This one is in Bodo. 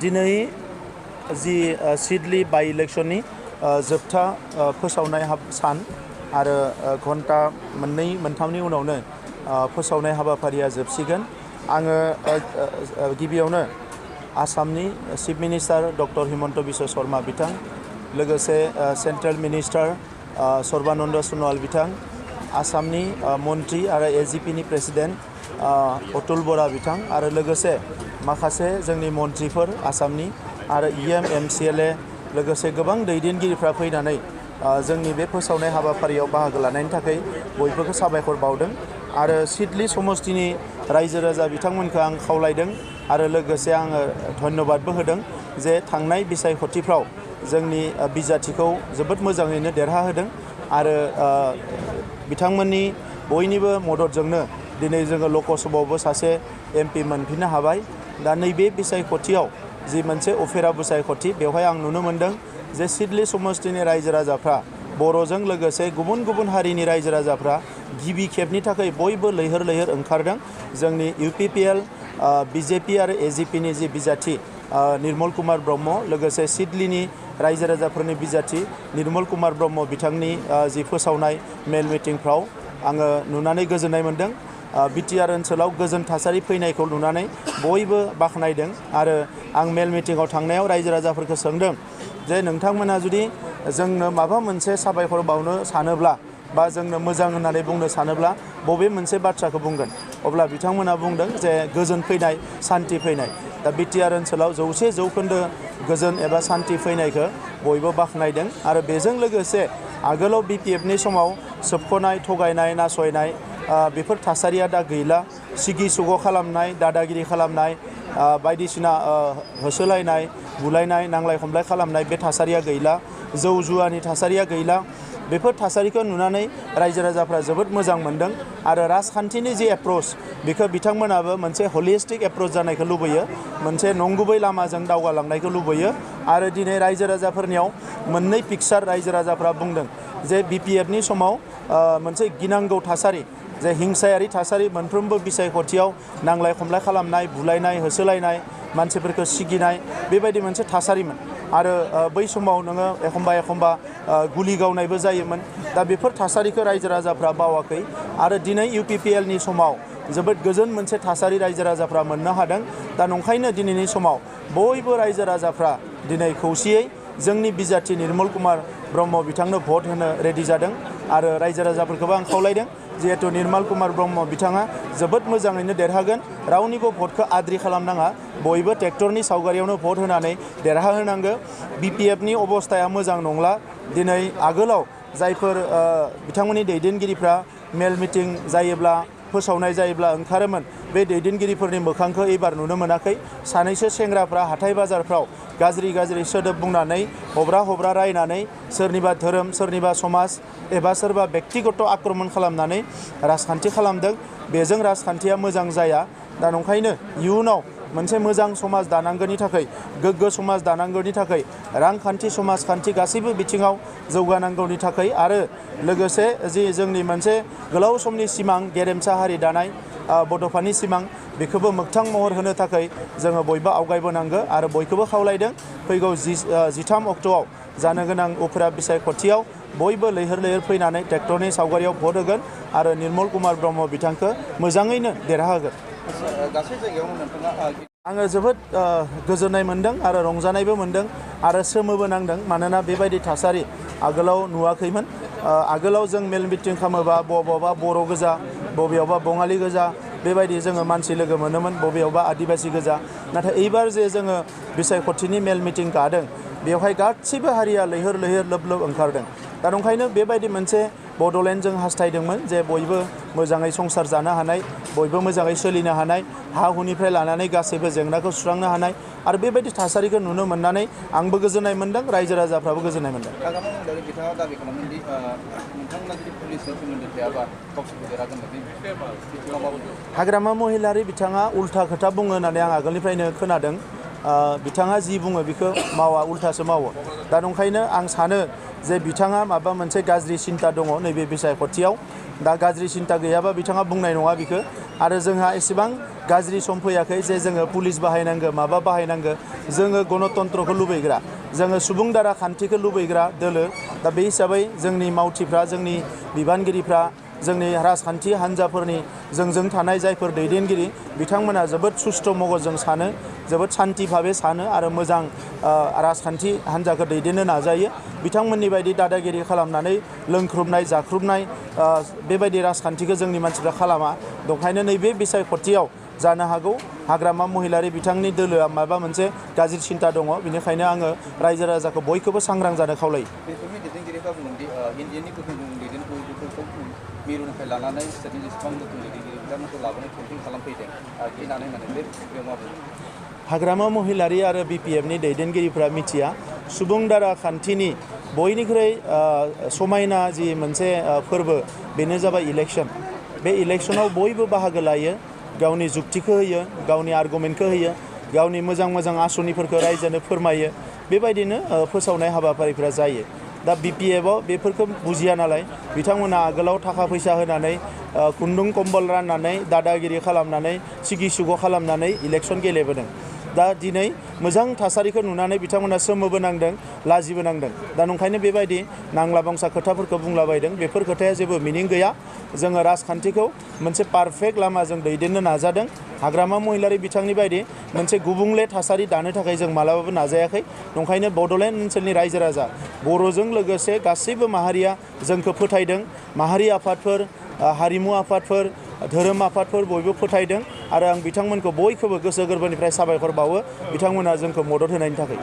दिनै जि सिडली बाई इलेक्शननि जोबथा फोसावनाय सान आरो घन्टा मोननै मोनथामनि उनावनो फोसावनाय हाबाफारिया जोबसिगोन। आङो गिबियावनो आसामनि chief minister doctor Himanta Biswa Sharma बिथां, लोगोसे सेन्ट्रेल मिनिस्टार सर्बानन्द सनोवाल बिथां, आसामनि मन्त्रि आरो एजिपिनि प्रेसिडेन्ट अतुल बरा बिथां आरो लोगोसे माखासे जोंनि मन्त्रिफोर आसामनि आरो EM MCLA लोगोसे गोबां दैदेनगिरिफ्रा फैनानै जोंनि बे फोसावनाय हाबाफारियाव बाहागो लानायनि थाखाय बयबो साबायखर बावदों आरो सिडली समस्तिनि रायजो राजा बिथांमोनखौ आं खावलायदों आरो लोगोसे आङो धन्यबादबो होदों जे थांनाय बिसायख'थिफ्राव जोंनि बिजाथिखौ जोबोद मोजाङैनो देरहाहोदों आरो बिथांमोननि बयनिबो मददजोंनो दिनै जोङो लकसभायावबो सासे MP मोनफिननो हाबाय। दा नैबे बिसायख'थियाव जि मोनसे उफेरा बिसायख'थि बेवहाय आं नुनो मोनदों जे सिडली समस्तिनि रायजो राजाफ्रा बर'जों लोगोसे गुबुन गुबुन हारिनि रायजो राजाफ्रा गिबि खेबनि थाखाय बयबो लैहोर लैहोर ओंखारदों। जोंनि UPPL BJP आरो AGPनि जि बिजाथि निर्मल कुमार ब्रह्म, लोगोसे सिडलीनि रायजो राजाफोरनि बिजाथि निर्मल कुमार ब्रह्म बिथांनि जि फोसावनाय मेल मिटिंफ्राव आङो नुनानै गोजोननाय मोनदों। BTR ओनसोलाव गोजोन थासारि फैनायखौ नुनानै बयबो बाख्नायदों आरो आं मेल मिटिंआव थांनायाव रायजो राजाफोरखौ सोंदों जे नोंथांमोना जुदि जोंनो माबा मोनसे साबायखर बावनो सानोब्ला बा जोंनो मोजां होननानै बुंनो सानोब्ला बबे मोनसे बाथ्राखौ बुंगोन? अब्ला बिथांमोना बुंदों जे गोजोन फैनाय, सान्थि फैनाय। दा BTR ओनसोलाव 100% गोजोन एबा सान्थि फैनायखौ बयबो बाख्नायदों आरो बेजों लोगोसे आगोलाव BPFनि समाव सोबख'नाय, थगायनाय, नासयनाय बेफोर थासारिया दा गैला। सिगि सुग' खालामनाय, दादागिरि खालामनाय, बायदिसिना होसोलायनाय, बुलायनाय, नांलाय खमलाय खालामनाय बे थासारिया गैला। जौ जुवानि थासारिया गैला। बेफोर थासारिखौ नुनानै रायजो राजाफ्रा जोबोद मोजां मोनदों आरो राजखान्थिनि जि एप्रोच बेखौ बिथांमोनाबो मोनसे हलिस्टिक एप्रोच जानायखौ लुबैयो, मोनसे नंगुबै लामाजों दावगालांनायखौ लुबैयो आरो दिनै रायजो राजाफोरनियाव मोननै पिक्सार रायजो राजाफ्रा बुंदों जे BPFनि समाव मोनसे गिनांगौ थासारि, जे हिंसायारि थासारि, मोनफ्रोमबो बिसायख'थियाव नांलाय खमलाय खालामनाय, बुलायनाय, होसोलायनाय, मानसिफोरखौ सिगिनाय बेबायदि मोनसे थासारिमोन आरो बै समाव नोङो एखमबा गुलि गावनायबो जायोमोन। दा बेफोर थासारिखौ रायजो राजाफ्रा बावाखै आरो दिनै UPPLनि समाव जोबोद गोजोन मोनसे थासारि रायजो राजाफ्रा मोननो हादों। दा नंखायनो दिनैनि समाव बयबो रायजो राजाफ्रा दिनै खौसेयै जोंनि बिजाथि निर्मल कुमार ब्रह्म बिथांनो भट होनो रेडि जादों आरो रायजो राजाफोरखौबो आं खावलायदों जिहेतु निर्मल कुमार ब्रह्म बिथाङा जोबोद मोजाङैनो देरहागोन, रावनिबो भटखौ आद्रि खालामनाङा, बयबो ट्रेक्टरनि सावगारियावनो भट होनानै देरहाहोनांगौ। BPFनि अबस्थाया मोजां नंला। दिनै आगोलाव जायफोर बिथांमोननि दैदेनगिरिफ्रा मेल मिटिं जायोब्ला, फोसावनाय जायोब्ला ओंखारोमोन, बे दैदेनगिरिफोरनि मोखांखौ एबार नुनो मोनाखै। सानैसो सेंग्राफ्रा हाथाय बाजारफ्राव गाज्रि सोदोब बुंनानै हब्रा रायनानै सोरनिबा धोरोम, सोरनिबा समाज एबा सोरबा बेक्तिगत आक्रमण खालामनानै राजखान्थि खालामदों। बेजों राजखान्थिया मोजां जाया। दा नंखायनो इयुनाव मोनसे मोजां समाज दानांगौनि थाखाय, गोग्गो समाज दानांगौनि थाखाय, रांखान्थि समाजखान्थि गासैबो बिथिङाव जौगानांगौनि थाखाय आरो लोगोसे जि जोंनि मोनसे गोलाव समनि सिमां गेरेमसा हारि दानाय बड'फानि सिमां बेखौबो मोगथां महर होनो थाखाय जोङो बयबो आवगायबोनांगौ आरो बयखौबो खावलायदों फैगौ 13 अक्ट'आव जानो गोनां उफ्रा बिसायख'थियाव बयबो लैहोर लैहोर फैनानै ट्रेक्टरनि सावगारियाव भट होगोन आरो निर्मल कुमार ब्रह्म बिथांखौ मोजाङैनो देरहाहोगोन। आङो जोबोद गोजोननाय मोनदों आरो रंजानायबो मोनदों आरो सोमोबो नांदों। मानोना बेबायदि थासारि आगोलाव नुवाखैमोन। आगोलाव जों मेल मिटिं खालामोबा बबेयावबा बर' गोजा, बबेयावबा बङालि गोजा बेबायदि जोङो मानसि लोगो मोनोमोन, बबेयावबा आदिबासि गोजा। नाथाय एबार जे जोङो बिसायख'थिनि मेल मिटिं गादों बेवहाय गासैबो हारिया लैहोर लैहोर लोब लोब ओंखारदों। दा नंखायनो बेबायदि मोनसे बड'लेण्ड जों हास्थायदोंमोन जे बयबो मोजाङै संसार जानो हानाय, बयबो मोजाङै सोलिनो हानाय, हा हुनिफ्राय लानानै गासैबो जेंनाखौ सुस्रांनो हानाय आरो बेबायदि थासारिखौ नुनो मोननानै आंबो गोजोननाय मोनदों, रायजो राजाफ्राबो गोजोननाय मोनदों। बिथाङा दाबि खालामदों दि नोंथांमोना जुदि पुलिसजों सोमोन्दो थायाबा गावसोरबो देरहागोन होननानै। हाग्रामा महिलारि बिथाङा उल्था खोथा बुङो होननानै आं आगोलनिफ्रायनो खोनादों। बिथाङा जि बुङो बेखौ मावा, उल्थासो मावो। दा नंखायनो आं सानो जे बिथाङा माबा मोनसे गाज्रि सिन्ता दङ नैबे बिसायख'थियाव। दा गाज्रि सिन्ता गैयाबा बिथाङा बुंनाय नङा बेखौ। आरो जोंहा एसेबां गाज्रि सम फैयाखै जे जोङो पुलिस बाहायनांगौ माबा बाहायनांगौ जोङो गणतन्त्रखौ लुबैग्रा जोङो सुबुं दारा खान्थिखौ लुबैग्रा दोलो दा बे हिसाबै जोंनि मावथिफ्रा जोंनि बिबानगिरिफ्रा जोंनि राजखान्थि हान्जाफोरनि जोंजों थानाय जायफोर दैदेनगिरि बिथांमोना जोबोद सुस्थ' मगजजों सानो जोबोद सान्थि भाबै सानो आरो मोजां राजखान्थि हान्जाखौ दैदेननो नाजायो बिथांमोननि बायदि दादागिरि खालामनानै लोंख्रुबनाय जाख्रुबनाय बेबायदि राजखान्थिखौ जोंनि मानसिफ्रा खालामा दंखायनो नैबे बिसायख'थियाव जानो हागौ हाग्रामा महिलारि बिथांनि दोलोआ माबा मोनसे गाज्रि सिन्था दङ बेनिखायनो आङो रायजो राजाखौ बयखौबो सांग्रां जानो खावलायो बेफोरनि दैदेनगिरिफ्रा बुंदोंदि इन्डियानि गोख्रों दैदेनगिरिफोरखौ मिरुनिफ्राय लानानै स्टेटनि जेसेबां गोख्रों दैदेनगिरि बिथांमोनखौ लाबोनो केम्पिं खालामफैदों गिनानै होननानै बे बेयाव मा बुङो हाग्रामा महिलारि आरो BPFनि दैदेनगिरिफ्रा मिथिया सुबुं दारा खान्थिनि बयनिख्रुइ समायना जि मोनसे फोरबो बेनो जाबाय इलेक्सन बे इलेक्सनाव बयबो बाहागो लायो गावनि जुक्तिखौ होयो गावनि आर्गुमेन्टखौ होयो गावनि मोजां मोजां आसनिफोरखौ रायजोनो फोरमायो बेबायदिनो फोसावनाय हाबाफारिफ्रा जायो दा BPFआव बेफोरखौ बुजिया नालाय बिथांमोना आगोलाव थाखा फैसा होनानै खुन्दुं कम्बल राननानै दादागिरि खालामनानै सिगि सुग' खालामनानै इलेक्सन गेलेबोदों दा दिनै मोजां थासारिखौ नुनानै बिथांमोना सोमोबो नांदों लाजिबो नांदों दा नंखायनो बेबायदि नांला बंसा खोथाफोरखौ बुंलाबायदों बेफोर खोथाया जेबो मिनिं गैया जोङो राजखान्थिखौ मोनसे पारफेक्ट लामाजों दैदेननो नाजादों हाग्रामा महिलारि बिथांनि बायदि मोनसे गुबुंले थासारि दानो थाखाय जों मालाबाबो नाजायाखै नंखायनो बड'लेण्ड ओनसोलनि रायजो राजा बर'जों लोगोसे गासैबो माहारिया जोंखौ फोथायदों माहारि आफादफोर हारिमु आफादफोर धोरोम आफादफोर बयबो फोथायदों आरो आं बिथांमोनखौ बयखौबो गोसो गोरबोनिफ्राय साबायखर बावो बिथांमोना जोंखौ मदद होनायनि थाखाय